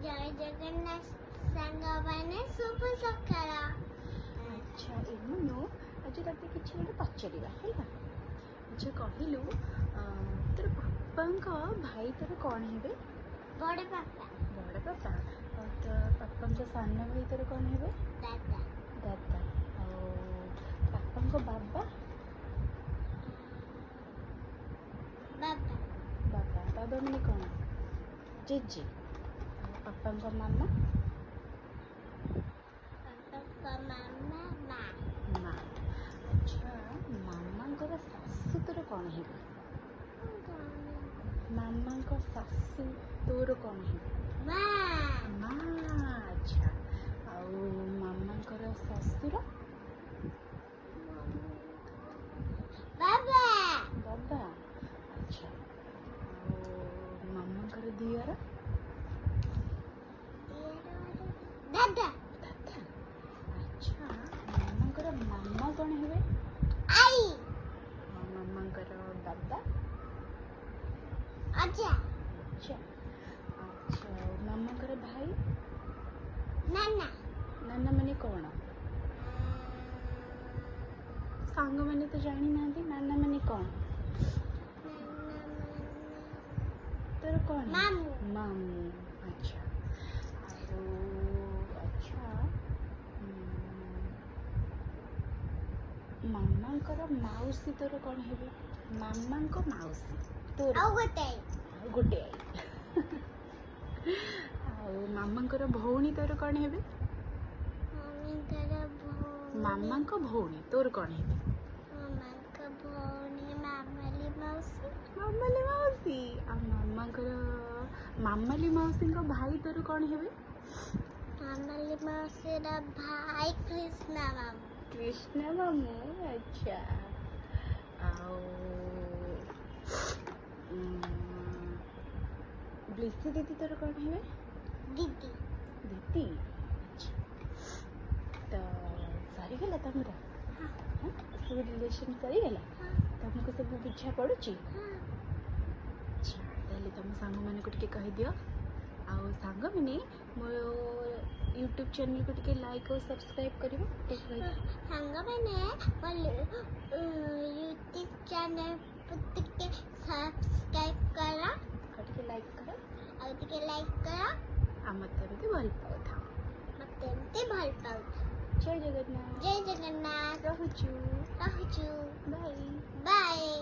ଜୟ ଜଗନ୍ନାଥ ସାଙ୍ଗମାନେ, ଶୁଭ ସକାଳ। ଆଚ୍ଛା ଇମୁନୁ, ଆଜି ତତେ କିଛି ଗୋଟେ ପଚାରିବା ହେଲା। ଆଚ୍ଛା କହିଲୁ, ତୋର ବାପାଙ୍କ ଭାଇ ତୋର କ'ଣ ହେବେ? ବଡ଼ ବାପା। ବଡ଼ ବାପା। ଆଉ ତୋ ବାପାଙ୍କ ସାନ ଭାଇ ତୋର କ'ଣ ହେବେ? ଦାଦା। ଦାଦା। ଆଉ ବାପାଙ୍କ ବାବା? ବାବା। ବାବା, ବାବା ମାନେ କ'ଣ? ଜେଜେ। ଆଉ ବାପାଙ୍କ ମାମା? ବାପାଙ୍କ ମାମା ମା। ମା। ଆଚ୍ଛା, ମାମାଙ୍କର ଶାଶୁ ତୋର କ'ଣ ହେବେ? ମାମାଙ୍କ ଶାଶୁ ତୋର କ'ଣ ହେବେ? ମା। ମା। ଆଚ୍ଛା, ଆଉ ମାମାଙ୍କର ଶ୍ୱଶୁର? ବାବା। ବାବା। ଆଚ୍ଛା, ଆଉ ମାମାଙ୍କର ଦିଅର? ଦାଦା। ଦାଦା। ଆଚ୍ଛା, ମାମାଙ୍କର ମାମା କ'ଣ ହେବେ? ଆଈ। ଆଉ ମାମାଙ୍କର ଦାଦା? ଅଜା। ଆଚ୍ଛା। ଆଚ୍ଛା, ଆଉ ମାମାଙ୍କର ଭାଇ? ନାନା। ନାନା ମାନେ କ'ଣ? ସାଙ୍ଗମାନେ ତ ଜାଣିନାହାନ୍ତି, ନାନା ମାନେ କ'ଣ? ତୋର କ'ଣ? ମାମୁଁ। ମାମୁଁ। ଆଚ୍ଛା, ଆଉ ଆଚ୍ଛା, ମାମାଙ୍କର ମାଉସୀ ତୋର କ'ଣ ହେବେ? ମାମାଙ୍କ ମାଉସୀ ତୋର? ଆଉ ଗୋଟେ। ଆଉ ଗୋଟେ ଆଈ। ଆଉ ମାମାଙ୍କର ଭଉଣୀ ତୋର କ'ଣ ହେବେ? ମମିଙ୍କର ଭଉଣୀ? ମାମାଙ୍କ ଭଉଣୀ ତୋର କ'ଣ ହେବେ? ମାମାଙ୍କ ଭଉଣୀ ମାମାଲି ମାଉସୀ। ମାମାଲି ମାଉସୀ। ଆଉ ମାମାଙ୍କର, ମାମାଲି ମାଉସୀଙ୍କ ଭାଇ ତୋର କ'ଣ ହେବେ? ମାମାଲି ମାଉସୀର ଭାଇ କୃଷ୍ଣ ମାମୁଁ। କୃଷ୍ଣ ମାମୁଁ। ଆଚ୍ଛା, ଆଉ ବ୍ଲିସି ଦିଦି ତୋର କ'ଣ ହେବେ? ଦିଦି। ଦିଦି। ଆଚ୍ଛା, ତ ସରିଗଲା ତମର? ହଁ। ହଁ, ସବୁ ରିଲେସନ୍ ସରିଗଲା? ହଁ। ତମକୁ ସବୁ ବୁଝା ପଡ଼ୁଛି? ହଁ। ଆଚ୍ଛା, ତାହେଲେ ତମ ସାଙ୍ଗମାନଙ୍କୁ ଟିକେ କହିଦିଅ। ଆଉ ସାଙ୍ଗମାନେ, ମୋ ୟୁଟ୍ୟୁବ୍ ଚ୍ୟାନେଲକୁ ଟିକେ ଲାଇକ୍ ଆଉ ସବସ୍କ୍ରାଇବ୍ କରିବ, ଟିକେ କହିଦିଅ। ସାଙ୍ଗମାନେ, ମୋ ୟୁଟ୍ୟୁବ୍ ଚ୍ୟାନେଲକୁ ଟିକେ ସବସ୍କ୍ରାଇବ୍ କର। ଆଉ ଟିକେ ଲାଇକ୍ କର। ଆଉ ଟିକେ ଲାଇକ୍ କର। ଆଉ ମୋତେ ଏମିତି ଭଲ ପାଉଥାଅ। ମତେ ଏମିତି ଭଲ ପାଉଥାଅ। ଜୟ ଜଗନ୍ନାଥ। ଜୟ ଜଗନ୍ନାଥ। ରହୁଛୁ। ରହୁଛୁ। ବାଇ। ବାଏ।